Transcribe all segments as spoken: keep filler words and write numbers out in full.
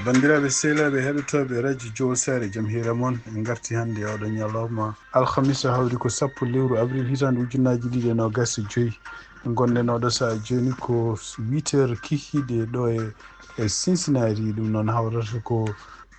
Banndiraaɓe sehlaaɓe heɗotooɓe radio Jowol Saare, jam hiire mon. En ngarti hannde e oɗo ñalawma alhamisa, hawri ko sappo lewru avril hitaande ujunnaaji ɗiɗi e noogaas e joyi. Ngonɗen oɗo sahaa jooni ko huit heures kikiiɗe ɗo e, e Cincinnati. Ɗum noon hawrata ko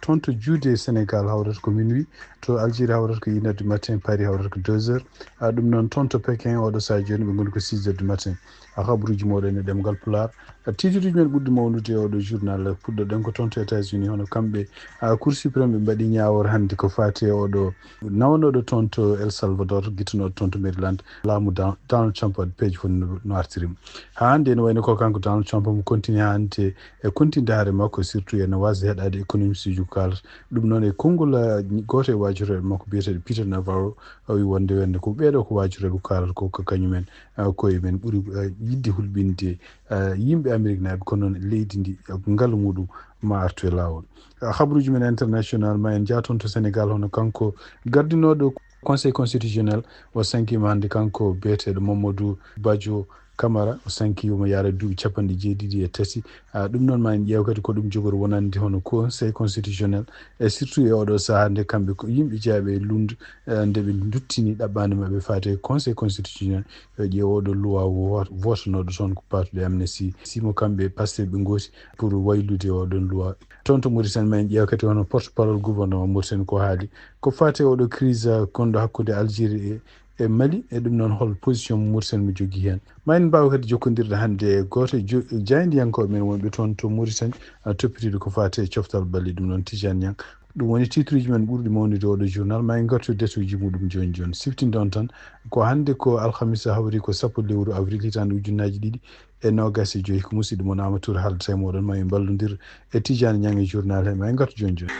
toon to juuɗe Senegal hawrata ko minuit, to Algérie hawrata ko une heure du matin, Paris hawrata ko deux heures. A, ɗum noon toon to Pékin oɗo sahaa jooni ɓe ngoni ko six heures du matin. A, habaruuji mooɗon e ɗemngal Pulaar. A, titre uji men ɓurɗi mawnude e oɗo journal, puɗɗoɗen ko toon to États-Unis, hono kamɓe, a, Cour suprême ɓe mbaɗi ñaawore hannde ko faati e oɗo nawanooɗo toon to El Salvador, gittanooɗo toon to Maryland, laamu Dan-, Donald Trump, waɗi peeje fof no, no artiri mo. Haa hannde ene wayno ko kanko Donald Trump omo continue haa hannde e continue daare makko, surtout ene waasa heɗaade économiste uji ko kaalata. Ɗum noon e konngol, a, gooto e waajorooɓe makko biyeteeɗo Peter Navarro, o wi wonde wonde ko ɓeeɗo ko waajorooɓe ko kaalata ko, ko kañumen, a, koye men ɓuri, a, yiɗde hulɓinde, a, yimɓe Ameriknaaɓe, kono noon leydi ndi, a, ngalu muɗum ma artu e laawol. A, habaruuji men international ma en njah toon to Senegal, hono kanko gardinooɗo Conseil constitutionnel o sankiima hannde, kanko biyeteeɗo Mamadou Badio Camara, o sanki omo yaara duuɓi capanɗe jeeɗiɗi e tati. A, ɗum noon ma en ƴeew kadi ko ɗum jogori wonande hono Conseil constitutionnel, e surtout e oɗo sahaa nde kamɓe ko yimɓe jeyaaɓe e luulnde, e, nde ɓe nduttini ɗaɓɓaande maɓɓe faati e Conseil constitutionnel, yo ƴeew oɗo loi wo-, wotanooɗo toon ko paatuɗo e amnistie. Simo kamɓe Pastef ɓe ngooti pour waylude oɗon loi. Toon to Mauritanie ma en ƴeew kadi hono porte-parole gouvernement Mauritanie ko haali. Ko faati e oɗo crise, a, gonɗo hakkunde Algérie e, e Mali, e ɗum noon hol position mo Mauritanie mo jogii heen. Ma en mbaaw kadi jokkondirde hannde e gooto e jo-, jaayndiyankooɓe men wonɓe toon to Mauritanie, a, toppitiiɗo ko faati e coftal ɓalli, ɗum noon Tidiane Niang. Ɗum woni titre uji men ɓurɗi mawnude oɗo journal. Ma en ngartu e deesuuji muɗum jooni jooni. Siftinde on tan, ko hannde ko alhamisa, hawri ko sappo lewru avril hitaande ujunnaaji ɗiɗi e noogaas e joyi. Ko musiɗɗo mon Amadou Touré haaldata e mooɗon. Ma en mballondir e Tidiane Niang e journal he. Ma en ngartu jooni jooni.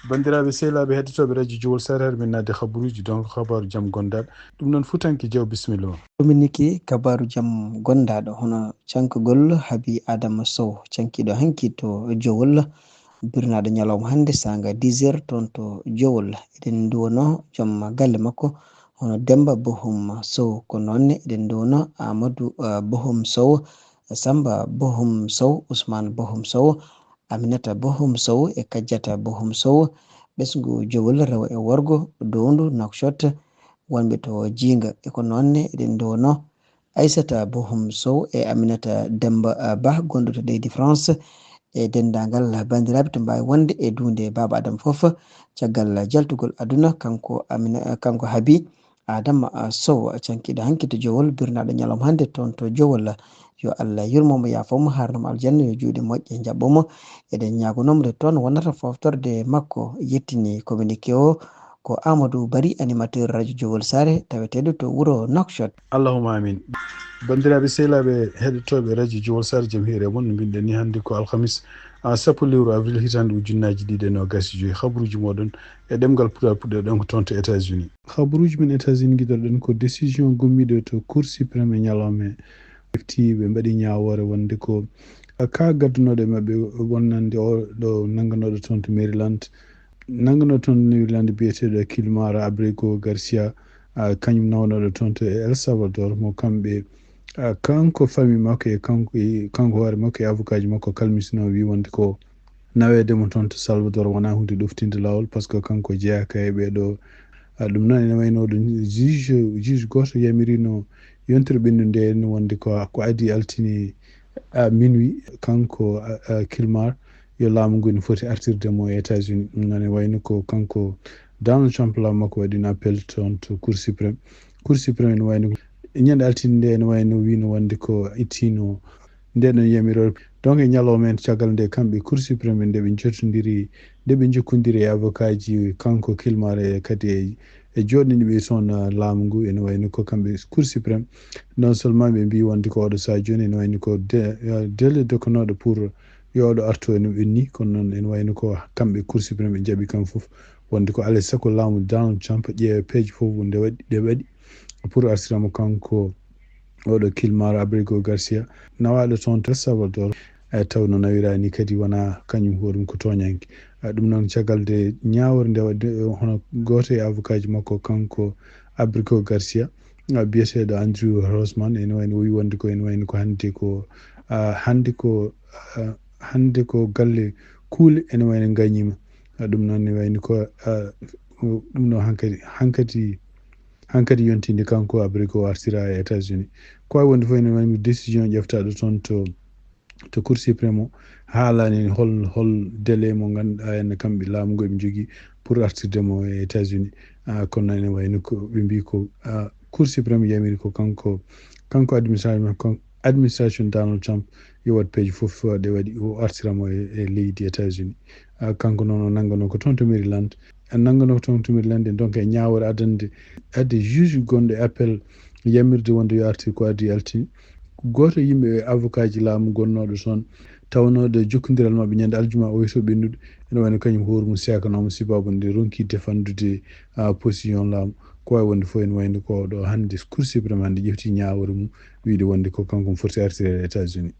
Banndiraaɓe sehlaaɓe heɗotooɓe radio Jowol Saare, hare men naatde habaruuji, donc habaru jam gondaaɗo. Ɗum noon Fuutanke Jaw, bisimilla ma. Communiqué kabaru jam gondaaɗo hono cankagol Habi Adama Sow, cankiiɗo hanki to Jowol, birnaaɗo ñalawma hannde saanga dix heures toon to Jowol. Eɗen nduwano joom galle makko hono Demba Bohum Sow, ko noon ne eɗen nduwano Amadou, eh, Bohum Sow, Samba Bohum Sow, Ousmane Bohum Sow, Aminata Bohum Sow e Kajjata Bohum Sow, ɓesngu Jowol rewo e worgo, Downdu, Nouakchott, wonɓe to Jiinga. E ko noon ne eɗen nduwano Aissata Bohum Sow e Aminata Demba, ah, Bah, gonɗo to leydi France, e denndaangal banndiraaɓe to mbaawi wonde e duunde Baaba Adama fof. Caggal jaltugol aduna, kanko Amina, kanko Habi Adama, ah, Sow, cankiiɗo hanki to Jowol, birnaaɗo ñalawma hannde toon to Jowol. Yo Allah yurmo mo, yaafo mo, haarno mo aljanna, yo juuɗe moƴƴe njaɓɓo mo. Eɗen ñaagonoo mo nde toon wonata fooftorde makko. Yettini communiqué o ko Amadou Bari, animateur radio Jowol Saare, taweteeɗo to wuro Nouakchott. Allahumma amin. Banndiraaɓe sehlaaɓe heɗotooɓe radio Jowol Saare, jam hiire mon. No mbinɗen ni, hannde ko alhamis, a, sappo lewru avril hitaande ujunnaaji ɗiɗi e noogaas e joyi. Habaruuji mooɗon e ɗemngal Pulaar, puɗɗoɗen ko toon to États-Unis. Habaruuji men États-Unis, ngiɗorɗen ko décision gummiiɗo to Cour suprême e ñalawma he. Efti ɓe mbaɗi ñaawoore wonde ko, a, ka gaddunooɗo e maɓɓe wonande o ɗo nannganooɗo toon to Maryland, nannganooɗo toon to Maryland biyeteeɗo Kilmar Abrego Garcia, a, kañum nawanooɗo toon to El Salvador, mo kamɓe, a, kanko famille makko e kanko, e kanko hoore makko e avocat ji makko kalmisino, wi wonde ko naweede mo toon to Salvador wonaa huunde ɗoftinde laawol, par ce que kanko jeyaaka e ɓeeɗo. A, ɗum noon ene wayno ɗum juge, juge gooto yamirino yontere ɓennunde nde wonde ko, ko adii altine, a, minuit, kanko, a, a, Kilmar, yo laamu ngu ene foti artirde mo e États-Unis. Ɗum noon ene wayno ko kanko Donald Trump laamu makko waɗino appel toon to Cour suprême. Cour suprême ene wayno ñande altine nde ene wayno wiino wonde ko ittino nde ɗon yamiroore. Donc e ñalawma en caggal nde kamɓe Cour suprême nde ɓe jottondiri, nde ɓe jokkondiri e avocat ji kanko Kilmar e kadi e, e joɗɗiniiɓe toon, a, laamu ngu ene wayno ko kamɓe Cour suprême. Non seulement ɓe mbi wonde ko oɗo sahaa jooni ene wayno ko de-, a, délai doganooɗo pour yo oɗo artu ene ɓenni, kono noon ene wayno ko kamɓe Cour suprême ɓe jaɓi kam fof wonde ko alaa e sago laamu Donald Trump ƴeewa peeje fof nde waɗi, ɗe waɗi pour artiramo kanko oɗo Kilmar Abrego Garcia, nawaaɗo toon to El Salvador, e taw no nawiraani kadi wonaa kañum hoore mum ko tooñanke. A, ɗum noon caggal nde ñaawoore nde waɗde, e, hono gooto e avocat ji makko kanko Abrego Garcia, a, biyeteeɗo Andrew Rosman, ene wayno o wi wonde ko, ene wayno ko hannde ko, Ah, hannde ko ah, hannde ko galle kuule ene wayno ngañiima. Ah, ɗum noon ne wayni ko ah, ɗum ɗo hankadi hankadi hankadi yontinde kanko Abrigo o artira e États-Unis. Ko wawi wonde fof ene wayno décision ƴeftaaɗo toon to to Cour suprême o, haalaani hol hol délai mo ngannduɗaa en kamɓe laamu ngu eɓe njogii pour artirde mo e États-Unis. Ah, kono ene wayno ko ɓe mbii ko ah, Cour suprême yamiri ko kanko kanko administration administration Donald Trump yo waɗ peeje fof ɗe waɗi o artira mo e, e leydi États-Unis. Ah, kanko noon o nannganoo ko toon to Maryland. En nannganoo ko toon to Maryland, donc e ñaawoore adande adde juge gonɗo e appel yamirde wonde yo artir ko adii altine. Gooto e yimɓe e avocat ji laamu gonnooɗo toon tawnooɗo jokkondiral maɓɓe ñande aljuma o yeeso ɓennuɗo ene wayno kañum hoore mum seekanooma sibabu nde ronki defandude ah, position laamu. Ko wawi wonde fof ene wayno ko ɗo hannde Cour suprême hannde ƴefti ñaawoore mum wiide wonde ko kanko foti artireede États-Unis.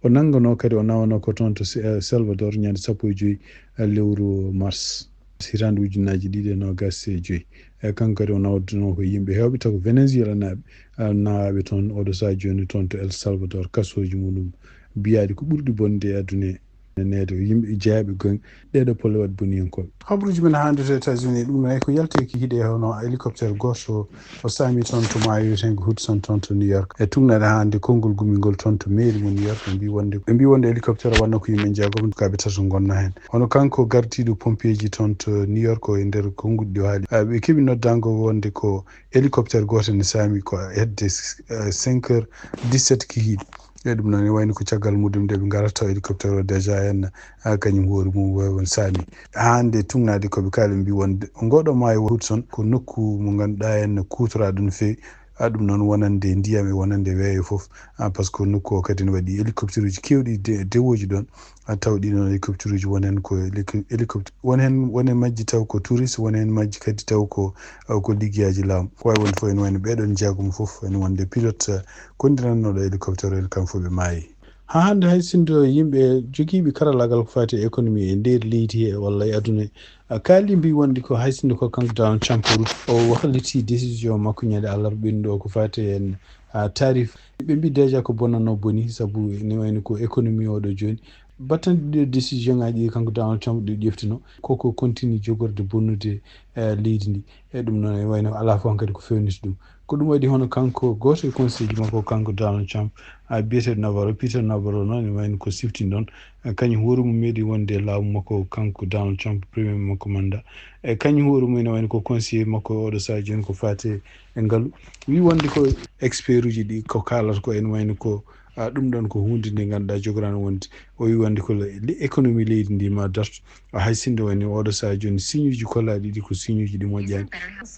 O nannganoo kadi o nawanoo ko toon to Se- eh, Salvador ñande sappo e joyi eh, lewru mars hitaande ujunnaaji ɗiɗi e noogaas e joyi. E kanko kadi o nawdunoo ko yimɓe heewɓe taw ko Venezuela naaɓe eh, nawaaɓe toon oɗo sahaa jooni toon to El Salvador kasooji muɗum biyaaɗi ko ɓurɗi bonde e aduna he. Neede yimɓe jeyaaɓe gon ɗeɗo pole waɗ boniyankooɓe. Habruji men hannde to États-Unis ɗum ne ko yalti ki hiɗe hono hélicoptère gooto o saami toon to maayo wiyetengo Hudson toon to New York e tugnaade hannde konngol gumingol toon to mairie mo New York ɓe mbi wonde ɓe mbi wonde hélicoptère o wanno ko yimɓe jeegom kaɓe tato gonna heen. Hono kanko gardiiɗo pompier ji toon to New York o e nder konnguɗi ɗi o haali ah, ɓe keɓi noddango wonde ko hélicoptère gooto ne saami ko hedde ah, cinq heures dix-sept kihiiɗe. E ɗum noon ne wayno ko caggal muɗum nde ɓe ngarata taw hélicoptère o déjà en ah, kañum hoore mum wawi won saami. Haa nde tugnaade ko ɓe kaali mbi wonde ngoɗo maayo Hudson ko nokku mo ngannduɗaa en kuutoraɗo no feewi. Ah, ɗum noon wonande ndiyam e wonande weeyo fof ah, par ce que nokku o kadi ne waɗi hélicoptère uji kewɗi de- dewooji ɗoon. Ah, taw ɗi noon hélicoptère uji won heen ko hélico- hélicoptère won heen won e majji taw ko touriste won heen majji kadi taw ko ah, ko liggeyaaji laamu. Ko wawi wonde fof ene wayno ɓeɗon jeegom fof ene wonde pilote ah, kondirannooɗo hélicoptère en kam fof ɓe maayi. Haa hannde hay sinno yimɓe jogiiɓe karallaagal ko faati e économie e nder leydi he walla e aduna he, a kaali mbi wonde ko hay sinno ko kanko Donald Trump o walliti décision makko ñande alarba ɓennuɗo o ko faati en ah, tarif. Ɓe mbi déjà ko bonnanno boni sabu ne wayno ko économie oɗo jooni. Battante ɗiɗo décision ngaji ɗi kanko Donald Trump ɗi ƴeftuno koko continue jogorde bonnude eh, leydi ndi. E ɗum noon e wayno ala fof hankadi ko fewniti ɗum. Ko ɗum waɗi hono kanko gooto e conseil ji makko kanko Donald Trump a biyeteeɗo Navarro, Peter Navarro noon e wayno ko siftin ɗon. Eh, kañum hoore mum meeɗi wonde e laamu makko kanko Donald Trump premier makko mandat. E kañum hoore mum ene wayno ko conseiller makko oɗo saha jooni ko faate e ngalu. Wi wonde ko expert uji ɗi ko kaalata ko ene wayno ko ah, ɗum ɗon ko huunde nde ngannduɗaa jogorano wonde o wi wonde ko le- le- économie leydi ndi ma darto. Ah, hay sinno woni oɗo saha jooni signe uji kollaaɗi ɗi ko signe uji ɗi moƴƴaani.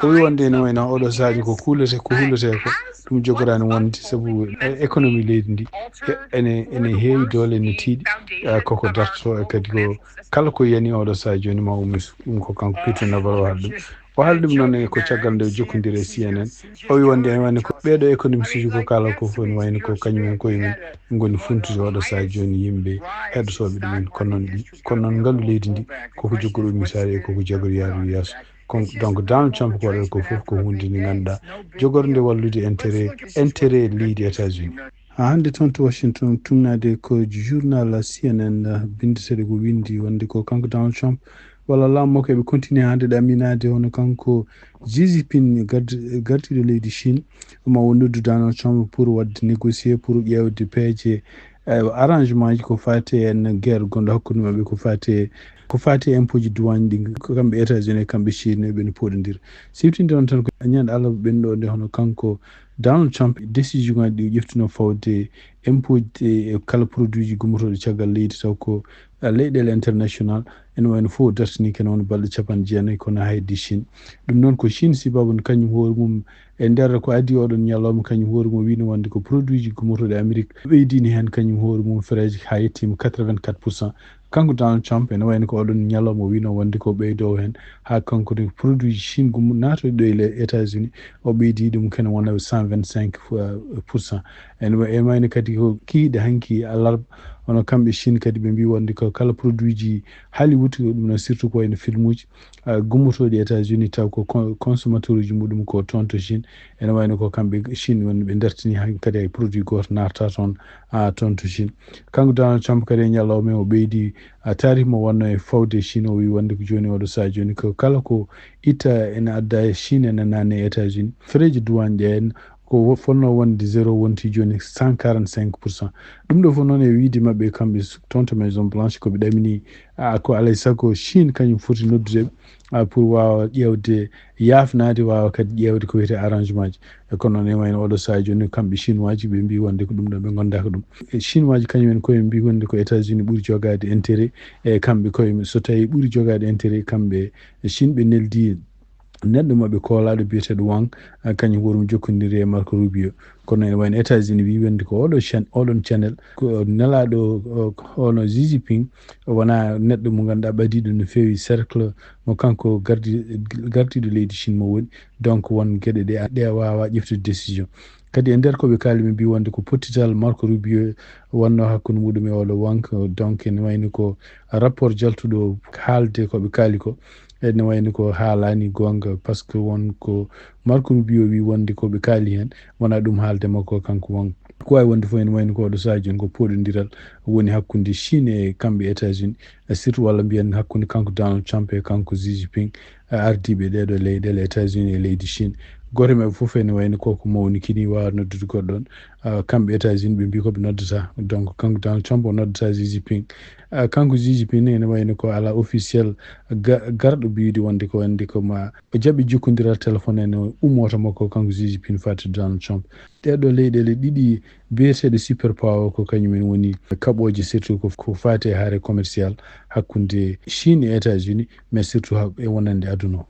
O wi wonde ene wayno oɗo saha jooni ko kuulete ko huulete ko ɗum jogorani wonde sabu e- économie leydi ndi e- ene ene heewi doole ene tiiɗi ah, koko darto e kadi ko kala ko yani oɗo saha jooni ma ummitu ɗum ko kanko Peter Navarro haali ɗum. O haali ɗum noon e ko caggal nde o jokkondiri e C N N. O wi wonde ene wayno ko ɓeeɗo économiste uji ko kala ko fof ene wayno ko kañum en koye mum ngoni funtude oɗo saha jooni yimɓe heɗotooɓe ɗumen kono noon kono noon ngalu leydi ndi koko jogori ummitaade e koko jogori yaarude yeeso. Kon- donc Donald Trump ko waɗata ko fof ko huunde nde ngannduɗaa jogorde wallude intérêt intérêt leydi États-Unis. Haa hannde toon to Washington tugnaade ko journal C N N binndeteeɗo ko winndi wonde ko kanko Donald Trump walla laamu makko eɓe continue hannde ɗaminaade hono kanko Xi Jinping gard- gardiiɗo leydi Chine ma o noddu Donald Trump pour waɗde négocier pour ƴeewde peeje eh, arrangement ji ko faati en guerre gonɗo hakkunde maɓɓe ko faati ko faati e impôt ji douane ɗi ko kamɓe États-Unis kamɓe Chine ɓe no poɗodira. Siftinde on tan ko ñande alarba ɓennuɗo nde hono kanko Donald Trump décision ngaji ɗi o ƴeftino fawde impôt e kala produit ji gummotooɗi caggal leydi taw ko eh, leyɗele international ene wayno fof dartini kene won balɗe capanɗe jeenayi kono haydi Chine. Ɗum noon ko Chine sibabu no kañum hoore mum e nder ko adii oɗon ñalawma kañum hoore mum wino wonde ko produit ji gummotooɗi Amérique ɓeydini heen kañum hoore mum fereeji haa yettiima quatre-vingt-quatre pour cent. Kanko Donald Trump ene wayno ko oɗon ñalawma wino wonde ko ɓeydo heen haa kanko ne produit ji Chine gummo naatoɗi ɗo e États-Unis o ɓeydi ɗum kene wona cent vingt-cinq pour cent. Ene wa- ene wayno kadi ko kiiɗe hanki alarba Kono kamɓe Chine kadi ɓe mbi wonde ko kala produit ji Hollywood, ɗum noon surtout ko wayno film uji, ah, gummotooɗi États-Unis, taw ko con-, consommateur uji muɗum ko toon to Chine. Ene wayno ko kamɓe Chine woni ɓe dartini hay kadi hay produit gooto naata toon, ah, toon to Chine. Kanko Donald Trump kadi e ñalawma o ɓeydi, ah, taarih mo wonno e fawde Chine, o wi wonde ko jooni oɗo sahaa jooni ko kala ko itta ene adda e Chine ene naatna e États-Unis. Frais ji douane ɗi en ko wo-, fotnoo wonde zéro wonti jooni cent quarante-cinq pour cent. Ɗum ɗo fof noon e wiyde maɓɓe kamɓe s-, toon to Maison Blanche ko ɓe ɗamini, ah, ko alaa e sago Chine kañum foti noddude, ah, pour waawa ƴeewde yaafnaade, waawa kadi ƴeewde ko wiyetee arrangement ji. E kono noon e wayno oɗo sahaa jooni kamɓe Chinois ji ɓe mbi wonde ko ɗum ɗo ɓe ngonda ko ɗum. E Chinois ji kañum en koye mbi wonde ko États-Unis ɓuri jogaade intérêt e kamɓe koye, so tawi ɓuri jogaade intérêt kamɓe Chine ɓe neldi neɗɗo maɓɓe koolaaɗo biyeteeɗo Wang, ah, kañum hoore mum jokkondiri e Marco Rubio. Kono ene wayno États-Unis wi wonde ko oɗo chan-, oɗon channel ko nelaaɗo, o, ono Xi Jinping wona neɗɗo mo ngannduɗaa ɓadiiɗo no feewi cercle mo kanko gardi-, gardiiɗo leydi Chine mo woni. Donc won geɗe ɗe, ɗe waawa ƴeftude décision. Kadi e nder ko ɓe kaali ɓe mbi wonde ko pottital Marco Rubio wonno hakkunde muɗum e oɗo Wang, donc ene wayno ko rapport jaltuɗo haalde ko ɓe kaali ko. Ene wayno ko haalaani goonga, par ce que won ko Marco Rubio wi wonde ko ɓe kaali heen, wona ɗum haalde makko kanko Wang. Ko waawi wonde fof ene wayno ko oɗo sahaa jooni ko pooɗondiral woni hakkunde Chine e kamɓe États-Unis, e surtout walla mbiyen hakkunde kanko Donald Trump e kanko Xi Jinping, e ardiiɓe ɗeeɗo leyɗeele États-Unis e leydi Chine. Gooto e maɓɓe fof ene wayno ko ko mawnikini waawa noddude goɗɗo on. Ah, kamɓe États-Unis ɓe mbi ko ɓe noddata. Donc kanko Donald Trump o noddata Xi Jinping. Ah, kanko Xi Jinping ne ene wayno ko alaa officiel ga-, garɗo biydi wonde ko wonde ko ma o jaɓi jokkondiral téléphone ene ummoto makko kanko Xi Jinping fati Donald Trump. Ɗeeɗo leyɗeele ɗiɗi biyeteeɗe super power ko kañum en woni kaɓooje surtout ko, ko fati e haare commercial hakkunde Chine e États-Unis, mais surtout ha-, e wonande aduna o.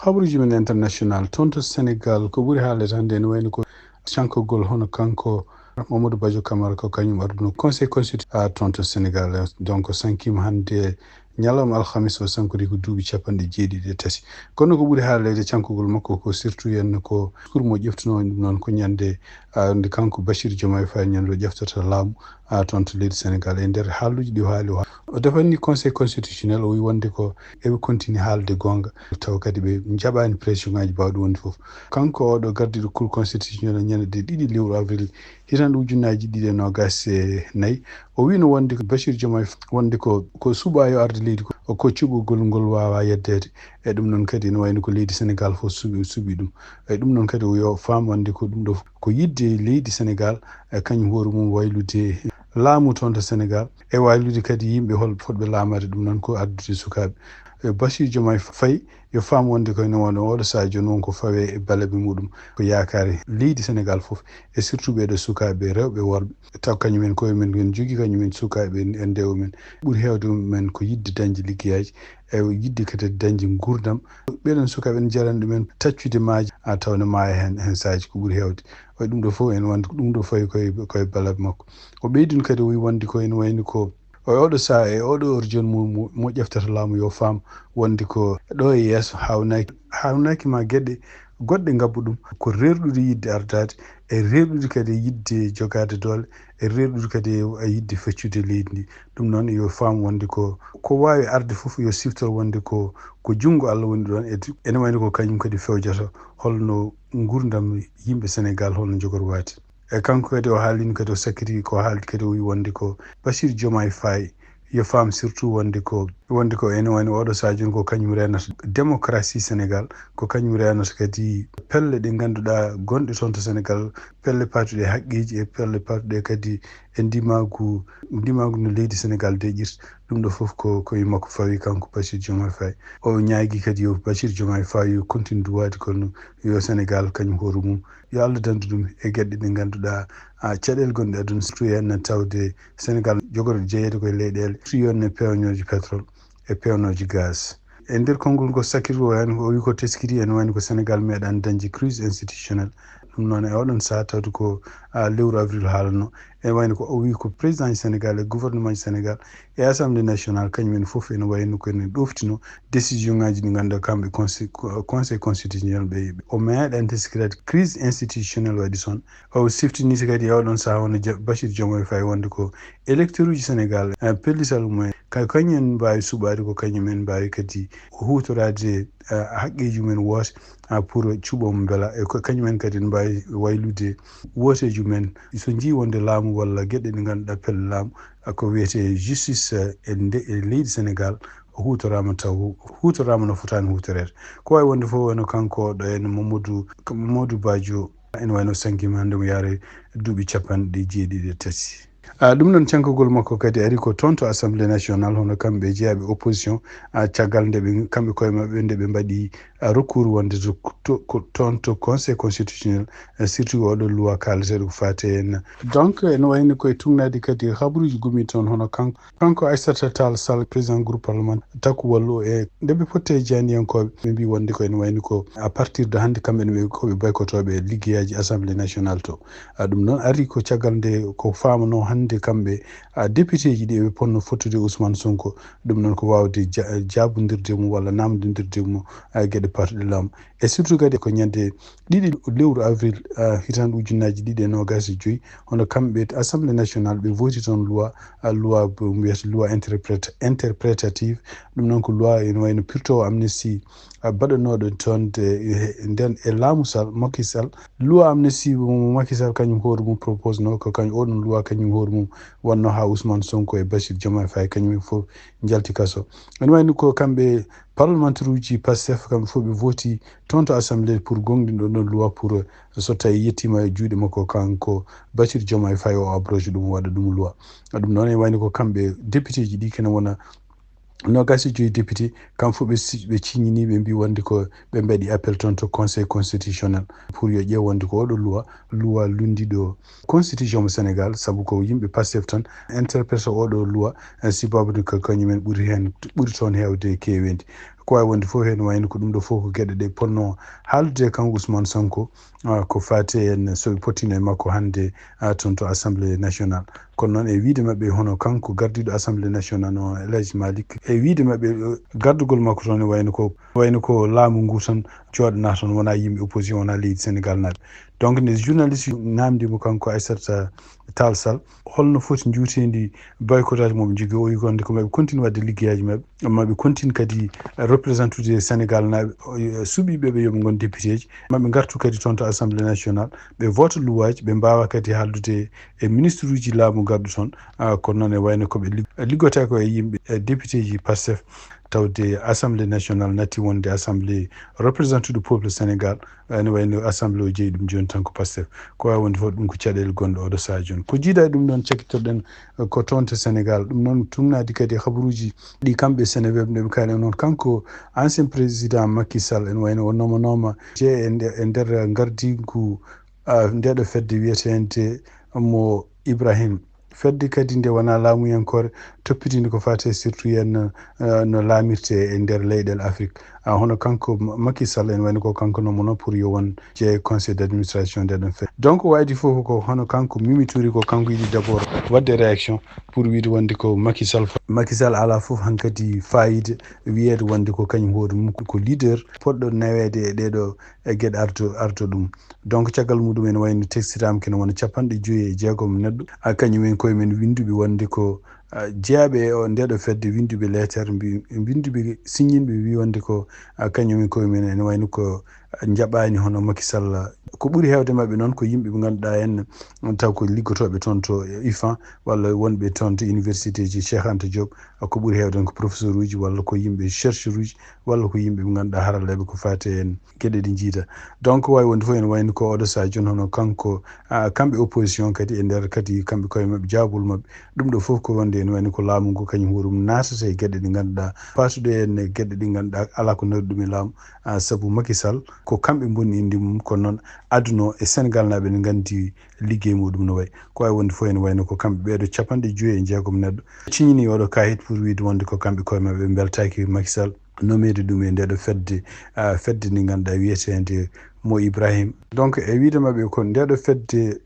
Habaruuji men international, toon to Sénégal, ko ɓuri haalde tan nde ene wayno ko cankagol hono kanko Mamadou Badio Camara ko kañum arduno Conseil constitutionnel, ah, toon to Sénégal. Donc sankima hannde ñalawma alhamis o, sankori ko duuɓi capanɗe jeeɗiɗi e tati. Kono ko ɓuri haalde cankugol makko ko surtout henna ko discours mo ƴeftuno ɗum noon ko ñande, ah, nde kanko Bassirou Diomaye Faye ñande o ƴeftata laamu, ah, toon to leydi Sénégal. E nder haaluuji ɗi o haali, o ha-, o defani Conseil constitutionnel, o wi wonde ko eɓe continue haalde goonga, tawa kadi ɓe njaɓani pression ngaji bawɗi wonde fof. Kanko oɗo gardiɗo Cour constitutionnelle ñande ɗiɗi lewru avril hitande ujunnaaji ɗiɗi e noogas e nayi, o wino wonde ko Bassirou Diomaye Faye wonde ko, ko suɓa yo arde leydi ko, ko cuɓugol ngol waawa yeddeede. E ɗum noon kadi ene wayno ko leydi Sénégal fof suɓi, suɓi ɗum. E ɗum noon kadi o yo faam wonde ko ɗum ɗo ko yidde leydi Sénégal, e kañum hoore mum waylude laamu toon to Sénégal, e waylude kadi yimɓe hol fotɓe laamaade ɗum noon ko addude sukaaɓe. E Bassirou Diomaye Faye yo faam wonde ko ene wona oɗo sahaa jooni won ko fawe e balabe muɗum. Ko yaakaare leydi Sénégal fof, e surtout ɓeeɗo sukaaɓe rewɓe worɓe. Taw kañum en koye men, en jogii kañum en sukaaɓe en, en ndewo men. Ɓuri heewde men ko yidde dañde liggeyaaji, e yidde kadi dañde nguurndam. Ɓeeɗon sukaaɓe en jarani ɗumen taccude maaje, a taw ne maaya heen, heen saaji ko ɓuri heewde. Wayi ɗum ɗo fof en wonde ko ɗum ɗo fawi koye, koye balabe makko. O ɓeydino kadi o wi wonde ko ene wayni ko o e oɗo sahaa, e oɗo heure jooni mo, mo, mo ƴeftata laamu yo faam wonde ko ɗo e yeeso haawnaki, haawnaki ma geɗe goɗɗe ngabbu ɗum. Ko rerɗude yidde ardaade, e rerɗude kadi yidde jogaade doole, e rerɗude kadi e yidde feccude leydi ndi. Ɗum noon yo faam wonde ko, ko waawi arde fof yo siftor wonde ko, ko junngo Allah woni ɗoon. E, ene wayno ko kañum kadi fewjata holno nguurndam yimɓe Sénégal holno jogorwaade. E kanko kadi o haalino kadi, o sakkiti ko haaldi kadi, o wi wonde ko Bassirou Diomaye Faye yo faam surtout wonde ko, wonde ko ene wayno oɗo sahaa jooni ko kañum reenata démocratie Sénégal, ko kañum reenata kadi pelle ɗe ngannduɗaa gonɗe toon to Sénégal, pelle paatuɗe e haqqeeji e pelle paatuɗe kadi e ndimaagu, ndimaagu no leydi Sénégal deƴƴirta. Ɗum ɗo fof ko, ko e makko fawi kanko Bassirou Diomaye Faye. O ñaagi kadi yo Bassirou Diomaye Faye yo continue duwaade kono yo Sénégal kañum hoore mum yo Allah danndu ɗum e geɗe ɗe ngannduɗaa, a, caɗeele gonɗe aduna, surtout heen tawde Sénégal jogorɗo jeyeede koye leyɗeele, surtout yo ne peewnooji pétrole e peewnooji gaz. E nder konngol ngol sakkiri o heen, o wi ko teskiti ene wayno ko Sénégal meeɗaani dañde crise institutionnelle. Ɗum noon e oɗon sahaa tawde ko, a, lewru avril haalanno. Ene wayno ko o wi ko président Sénégal e gouvernement Sénégal e assemblée nationale, kañum en fof ene wayno ko ene ɗoftino décision ngaji ɗi ngannduɗaa kamɓe consi-, conseil constitutionnel ɓe. O meeɗa antisikirade crise institutionnelle waɗi son. O siftinii kadi e oɗon sahaa wonde Ja-, Bachir Diomaye Faye wonde ko électeur uji Sénégal, eh, pellital mumen, ka kañum en mbaawi suɓaade, ko kañum en mbaawi kadi huutoraade, eh, haqqeeji mumen woote, ah, pour cuɓoo mo mbela. E ko kañum en kadi ne mbaawi waylude wooteeji mumen. So njii wonde laamu walla geɗe ɗe ngannduɗaa pelle laamu, ah, ko wiyetee justice, eh, e nde-, e leydi Sénégal, huutoraama taw, huutoraama no fotaani huutoreede. Ko waawi wonde fof, wano kanko ɗo en Mamadou, Mamadou Badio, ene wayno sankima hannde mo yaare duuɓi capanɗe jeeɗiɗi e tati. Ah, ɗum noon, cankagol makko kadi ari ko toon to Assemblée nationale, hono kamɓe jeyaaɓe opposition, ah, caggal nde ɓe, kamɓe koye maɓɓe, nde ɓe mbaɗi, ah, recours wonde to, to, ko toon to Conseil constitutionnel, eh, surtout oɗo loi kaalateeɗo ko faati en. Donc, ene wayni koye tugnaade kadi habaruuji gumi toon, hono kanko, kanko Aissata Tall Sall, président groupe parlementaire Takku Wallu, e nde ɓe potti e jaaniyankooɓe, ɓe mbii wonde ko ene wayni ko à partir de hannde, kamɓe ne ɓe ko ɓe boykotooɓe liggeyaaji Assemblée nationale to. Ah, ɗum noon ari ko caggal nde ko faamanoo hannde kamɓe, ah, députéji ɗi ɓe ponno fottude Ousmane Sonko. Ɗum noon ko waawde ja-, jaabondirde mum walla naamndondirde mum, ah, geɗe parɗe laamu. E surtout kadi ko ñande ɗiɗi lewru avril, ah, hitaande ujunnaaji ɗiɗi e noogaas e joy, hono kamɓe Assemblée nationale ɓe voti toon loi, ah, loi bo mbiyata loi interprète-, interprétative. Ɗum noon ko loi ene wayno pirtowo amnistie, ah, baɗanooɗo toon de, e, nden e laamu Sall, Macky Sall. Loi amnistie mo Macky Sall kañum hoore mum propose no, ko kañum oɗon loi kañum hoore mum wonno haa Ousmane Sonko e Bassirou Diomaye Faye kañum en fof njalti kaso. Ene wayno ko kamɓe parlementaire uji Pastef, kamɓe fof ɓe voti toon to Assemblée pour gonɗinɗo ɗon loi pour, eh, so tawi yettima e juuɗe makko kanko Bassirou Diomaye Faye o abrogé ɗum, waɗa ɗum loi. Ɗum noon ene wayno ko kamɓe député ji ɗi kene wona noogaas e joy député, kamɓe fof ɓe si-, ɓe ciññini, ɓe mbi wonde ko ɓe mbaɗi appel toon to Conseil constitutionnel pour yo ƴeew wonde ko oɗo loi, loi lunndiɗo constitution mo Sénégal, sabu ko yimɓe Pastef tan interprète oɗo loi, eh, sibabude ko kañum en ɓuri heen, ɓuri toon heewde keeweendi. Ko waawi wonde fof heen wayno ko ɗum ɗo fof ko geɗe ɗe ponno haaldude e kanko Ousmane Sonko, ah, ko faati en so ɓe pottino e makko hannde, ah, toon to Assemblée nationale. Kono noon e wiyde maɓɓe hono kanko gardiiɗo Assemblée nationale o El Hadj Malick, e wiyde maɓɓe, eh, gardugol makko toon e wayno ko, wayno ko laamu ngu tan jooɗanaa toon, wonaa yimɓe opposition, wonaa leydi Sénégal naaɓe. Donc nde journaliste naamndi mo kanko Aissata Tall Sall, holno foti njuuteendi boycottage mo ɓe njogii, o wi wonde ko maɓe continue waɗde liggeyaaji maɓɓe, maɓe continue kadi représentude Sénégal naaɓe, o, eh, suɓiiɓe ɓe yo ɓe ngon député ji, maɓe ngartu kadi toon to Assemblée nationale, ɓe vote loi ji, ɓe mbaawa kadi haaldude e ministre uji laamu garɗo toon. Ah, kono noon e wayno ko ɓe lig-, liggotee ko e yimɓe, eh, député ji Pastef, tawde Assemblée nationale natti wonde assemblée représentude peuple Sénégal, ene wayno assemblée o jeyi ɗum jooni tan ko Pastef. Ko waawi wonde fof ɗum ko caɗeele gonɗe oɗo sahaa jooni. Ko jiida e ɗum ɗoon cakkitoɗen, eh, ko toon to Sénégal. Ɗum noon tugnaade kadi habaruuji ɗi kamɓe Seneweb nde ɓe kaali noon. Kanko ancien président Macky Sall ene wayno o nomanooma je e nde-, e nder ngardiigu, ah, ndeɗo fedde wiyeteende mo Ibrahim. Fedde kadi nde wonaa laamuyankoore, toppitiinde ko faati e surtout yen, eh, no laamirte e nder leyɗeele Afrik. Ah, hono kanko Ma-, Macky Sall en wayno ko kanko nomono pour yo won je conseil d'administration nde ɗon fedde. Donc waɗi fof ko hono kanko Mimi Touré ko kanko yiɗi d'abord waɗde réaction pour wiyde wonde ko Macky Sall fa-, Macky Sall alaa fof hankadi fayida wiyeede wonde ko kañum hoore mum ko leader poɗɗo naweede e ɗeɗo e geɗe arto, arto ɗum. Donc caggal muɗum ene wayno textitaama kene wona capanɗe joyi e jeegom neɗɗo, a, kañum en koye men winnduɓe wonde ko, a, jeyaaɓe e o, ndeɗo fedde winnduɓe leetar, mbi-, winnduɓe siññinɓe mbi wonde ko, a, kañum en koye men ene wayno ko, a, njaɓaani hono Macky Sall. Ko ɓuri heewde maɓɓe noon ko yimɓe ɓe ngannduɗaa en taw ko liggotooɓe toon to ifan walla wonɓe toon to université ji Cheikh Anta Diop, a, ko ɓuri heewde ko professeur uji walla ko yimɓe chercheur uji walla ko yimɓe ɓe ngannduɗaa haralleeɓe ko faati en geɗe ɗe njiida. Donc waawi wonde fof ene wayno ko oɗo sahaa jooni hono kanko, a, kamɓe opposition kadi e nder kadi kamɓe koye maɓɓe jaabol maɓɓe. Ɗum ɗo fof ko wonde ene wayno ko laamu ngu kañum hoore mum naatata e geɗe ɗe ngannduɗaa, paatuɗe en e geɗe ɗe ngannduɗaa alaa ko nari ɗum e laamu, a, sabu Macky Sall ko kamɓe mboni inde mum, kono noon aduna o e Sénégal naaɓe ne nganndi liggey muɗum no wayi. Ko waawi wonde fof ene wayno ko kamɓe ɓeeɗo capanɗe joyi e jeegom neɗɗo ciñini oɗo kaayit pour wiyde wonde ko kamɓe koye maɓɓe ɓe mbeltaaki Macky Sall nomeede ɗum e ndeɗo fedde, a, fedde nde ngannduɗaa wiyeteende mo Ibrahim. Donc e wiyde maɓɓe ko ndeɗo fedde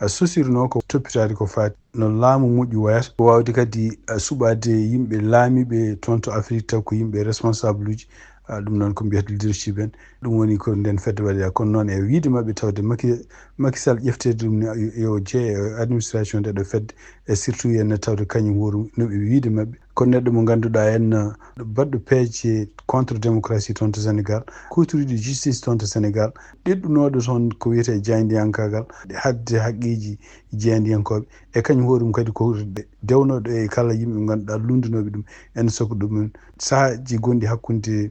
sosirnoo ko toppitaade ko faati no laamu moƴƴu wayata, ko waawde kadi suɓaade yimɓe laamiiɓe toon to Afrik, taw ko yimɓe responsable uji, ɗum noon ko mbiyata leadership en. Ɗum woni ko ndeen fedde waɗira. Kono noon e wiyde maɓɓe tawde Macky Sall ƴefteede ɗum ne yo jeeye e administration nde ɗo fedde, e surtout yen tawde kañum hoore no ɓe wiyde maɓɓe. Ko neɗɗo mo ngannduɗaa en, baɗɗo peeje contre démocratie toon to Sénégal, kuutoriiɗo justice toon to Sénégal, ɗeɗɗunooɗo toon ko wiyetee jaayndiyankaagal, haɗde haqqeeji jaayndiyankooɓe. E kañum hoore mum kadi ko dewnooɗo e kala yimɓe ngannduɗaa luundunooɓe ɗum en soko ɗum en sahaaji gonɗi hakkunde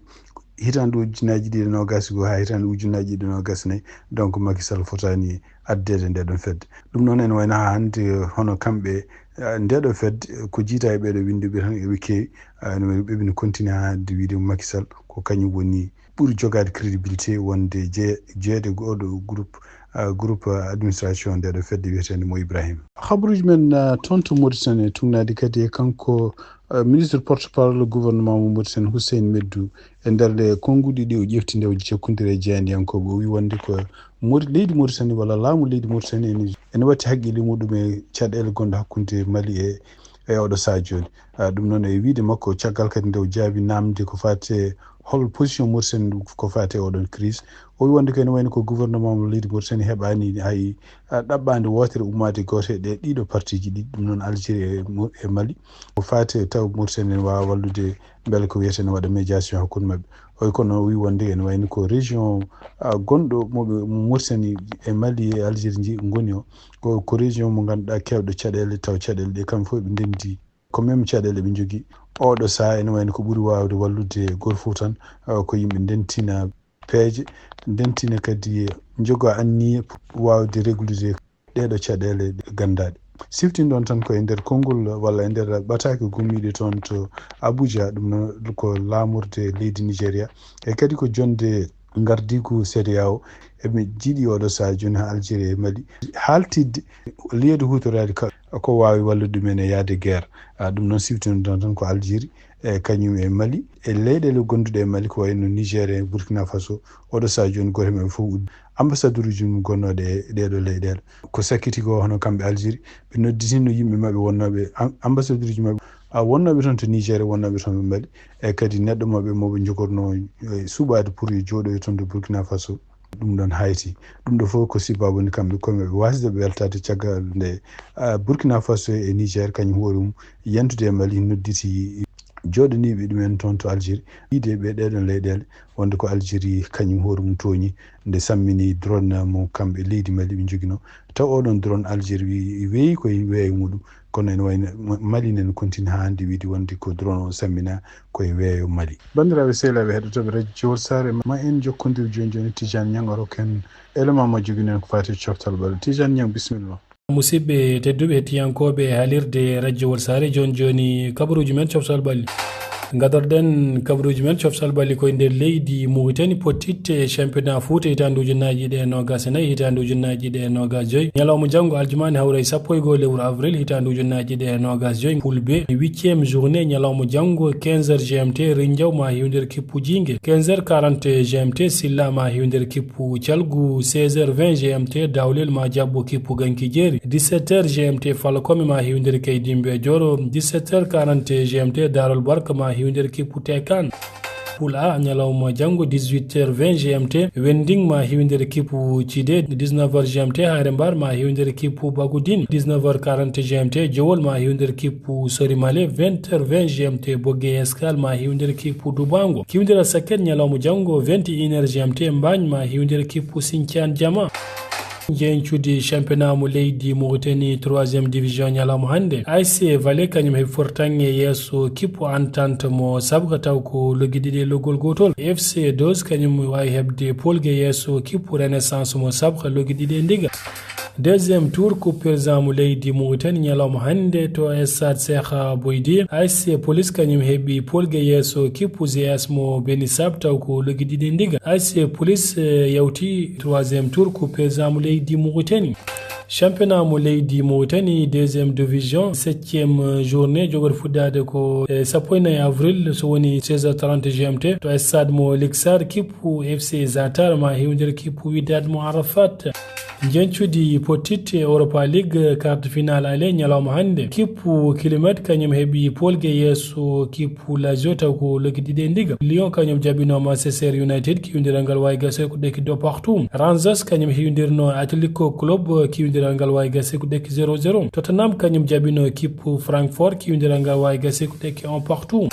hitaande ujunnaaji ɗiɗi e noogaas e goo haa hitaande ujunnaaji ɗiɗi e noogaas e nayi. Donc Macky Sall fotaani addeede nde ɗon fedde. Ɗum noon ene wayno haa hannde hono kamɓe, eh, nde ɗo fedde, eh, ko jiita e ɓeeɗo winnduɓe tan eɓe keewi, ah, ene wayno ɓe ɓe continue haa hannde wiyde Macky Sall ko kañum woni ɓuri jogaade crédibilité wonde je-, jeyeede ko oɗo groupe, ah, groupe, ah, administration nde ɗo fedde wiyeteende Mo Ibrahima. Habaruuji men, ah, toon to Mauritanie, tugnaade kadi e kanko, ah, ministre porte-parole gouvernement mo Mauritanie, Hussein Meddou, e nder ɗe konnguɗi ɗi o ƴefti nde o jokkondiri e jeyandiyankooɓe, o wi wonde ko Maurit-, leydi Mauritanie walla laamu leydi Mauritanie ene, ene watti haqqille muɗum e caɗeele gonɗe hakkunde Mali e, e oɗo sahaa jooni. Ah, ɗum noon e wiyde makko, caggal kadi nde o jaabi namde ko faati e hol position Mauritanie ko faati e oɗon crise, o wi wonde ko ene wayno ko gouvernement mo leydi Mauritanie heɓaani hay, ah, ɗaɓɓaande wootere ummaade gooto e ɗe ɗiɗo partiiji ɗi, ɗum noon Algérie e Mo-, e Mali. Ko faati e taw Mauritanie ene waawa wallude mbele ko wiyetee no waɗa médiation hakkunde maɓɓe. Oy kono o wi wonde ene wayno ko région, ah, gonɗo mo ɓe Mauritanie e Mali e Algérie nji-, ngoni o, ko, ko région mo ngannduɗaa keewɗo caɗeele, taw caɗeele ɗe kamɓe fof ɓe ndenndi. Ko même caɗeele ɓe njogii. Oɗo sahaa ene wayno ko ɓuri waawde wallude gooto fof tan, ah, ko yimɓe ndentina peeje, ndentina kadi njoga anniya waawde réglude ɗeeɗo caɗeele ɗe ganndaaɗe. Siftin ɗon tan ko e nder konngol walla e nder ɓataake gummiiɗe toon to Abuja, ɗum noon ko laamorde leydi Nigeria, e kadi ko jonnde ngardiigu CEDEAO, eɓe njiɗi oɗo sahaa jooni haa Algérie e Mali haaltidde, liyeede huutoraade ka-, ko waawi wallude ɗumen e yahde guerre. Ah, ɗum noon siftin ɗon tan ko Algérie, e kañum e Mali, e leyɗeele gonduɗe e Mali ko wayno Niger e Burkina Faso, oɗo sahaa jooni gooto e maɓɓe fof uddi ambassaderuuji mum gonnooɗe e ɗeeɗo leyɗeele. Ko sakkiti ko hono kamɓe Algérie, ɓe nodditino yimɓe maɓɓe wonnooɓe am-, ambassaderuuji maɓɓe, a, wonnooɓe toon to Niger, wonnooɓe toon to Mali, e kadi neɗɗo maɓɓe mo ɓe njogornoo, e, suɓaade pour yo jooɗoyo toon to Burkina Faso. Ɗum ɗon hayti. Ɗum ɗo fof ko sibaabu woni kamɓe koye maɓɓe waasde ɓe weltaade caggal nde, ah, Burkina Faso e Niger kañum hoore mum yantude e Mali nodditi jooɗaniiɓe ɗumen toon to Algérie. Yiide ɓe ɗeɗon leyɗeele wonde ko Algérie kañum hoore mum tooñi nde sammini drone mo kamɓe leydi Mali ɓe njoginoo. Taw oɗon drone Algérie wi-, weeyi koye weeyo muɗum. Kono ene wayno Ma-, Mali nen continue haa hannde wiide wonde ko drone o sammina koye weeyo Mali. Banndiraaɓe sehilaaɓe heɗotooɓe Radio Jowol Saare, ma en jokkondir jooni jooni Tijaan Ñaŋ o rokken élément mo joginen ko faati coftal ɓalli. Tijaan Ñaŋ, bisimilla. Musidɓe tedduɓe hettiyankooɓe haalirde Radio Jowol Saare, jooni jooni kabaruuji men coftal ɓalli. Ngadorɗen kabaruuji men coftal ɓalli koye nder leydi Mauritanie, pottitte championnat Fouta hitaande ujunnaaji ɗiɗi e noogaas e nayi, hitaande ujunnaaji ɗiɗi e noogaas e joy. Ñalawma janngo aljumaani hawra e sappo e goo lewru avril hitaande ujunnaaji ɗiɗi e noogaas e joy. Poule B, huitième journée, ñalawma janngo, quinze heures G M T, Rinjaw ma hiwnder kippu Jiinge. Quinze heures quarante G M T, Silla ma hiwnder kippu Calgu. Seize heures vingt G M T, Dawlel ma jaɓɓo kippu Ganki Jeeri. Dix-sept heures G M T, Falkome ma hiwnder Kaydimbe Joro. Dix-sept heures quarante G M T, Darol Barka ma hiwnder kippu Tekan. Poule A, ñalawma janngo, dix-huit heures vingt G M T, Wending ma hiwnder kippu Cide. Dix-neuf heures G M T, Haare Mbar ma hiwnder kippu Bagudin. Dix-neuf heures quarante G M T, Jowol ma hiwnder kippu Sorimale. Vingt heures vingt G M T, Bogge Escale ma hiwnder kippu Dubango. Kiwndira Saket, ñalawma janngo, vingt et une heures G M T, Mbaañ ma hiwnder kippu Sinthiane Diama. Jeeñcude championnat mo leydi Mauritanie troisième division ñalawma hannde. A S C Vallée kañum heɓi fortaŋŋe yeeso kippu Entente mo Sabka taw ko loggi ɗiɗi e loggol gootol. F C Dose kañum waawi heɓde polge yeeso kippu Renaissance mo Sabka loggi ɗiɗi e ndiga. Deuxième tour Coupe Président mo leydi Mauritanie ñalawma hannde to Stade Cheikh Boydi. A S C Police kañum heɓi polge yeeso kippu G S mo Benisab taw ko loggi ɗiɗi e ndiga. A S C Police, eh, yawti troisième tour Coupe Président mo leydi Mauritanie. Championnat mo leydi Mauritanie, deuxième division, septième journée, jogori fuɗɗaade ko, eh, sappo e nayi avril, so woni seize heures trente G M T, to stade mo Lixar, kippu F C Zatar ma hewndere kippu Wydad mo Arafat. Njencudi pottitte Europa League quart de finale ale ñalawma hannde. Kippu Kilimet kañum heɓi polge yeeso kippu Lazio taw ko loki ɗiɗi e ndiga. Lyon kañum jaɓino Manchester United kiwindiral ngal wawi gase ko ɗekki deux partout. Rangers kañum hiwindirno Atletico Club kiwindiral ngal wawi gase ko ɗekki zéro zéro. Tottenham kañum jaɓino kippu Francfort kiwindiral ngal wawi gase ko ɗekki un partout.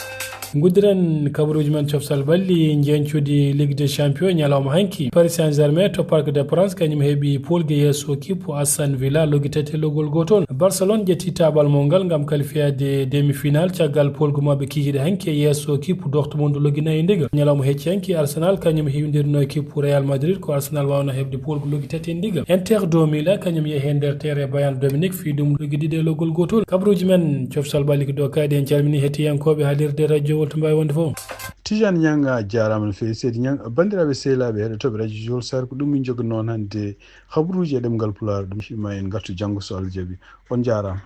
Nguddiren kabaruuji men coftal balli njencudi Ligue des Champions ñalawma hanki. Paris Saint-Germain to Parc des Princes kañum heɓi polge yeeso kippu Aston Villa logi tati e logol gotol. Barcelone ƴetti tabal mum ngal ngam qualifiade demi-finale caggal polgu maɓɓe kikiɗe hanki e yeeso kippu Dortmund logi nayi e ndiga. Ñalawma hecci hanki Arsenal kañum hiwdirno e kippu Real Madrid ko Arsenal wawno heɓde polgu logi tati e ndiga. Inter do Milan kañum yehi e nder terrain Bayern Dominique fii ɗum logi ɗiɗi e logol gotol. Kabaruuji men coftal balli ko ɗo kaaɗi en calmini hettiyankooɓe haalirde radio wolto mbawi wonde fof. Tijani Ñang a jaaraama no feewi. Seydi Ñang, banndiraaɓe sehilaaɓe heɗotooɓe radio Jol Sar, ko ɗum min njogino noon hannde habaruuji e ɗemngal Pulaar, ɗum ma en ngartu janngo so Allah jaɓi. On njaaraama.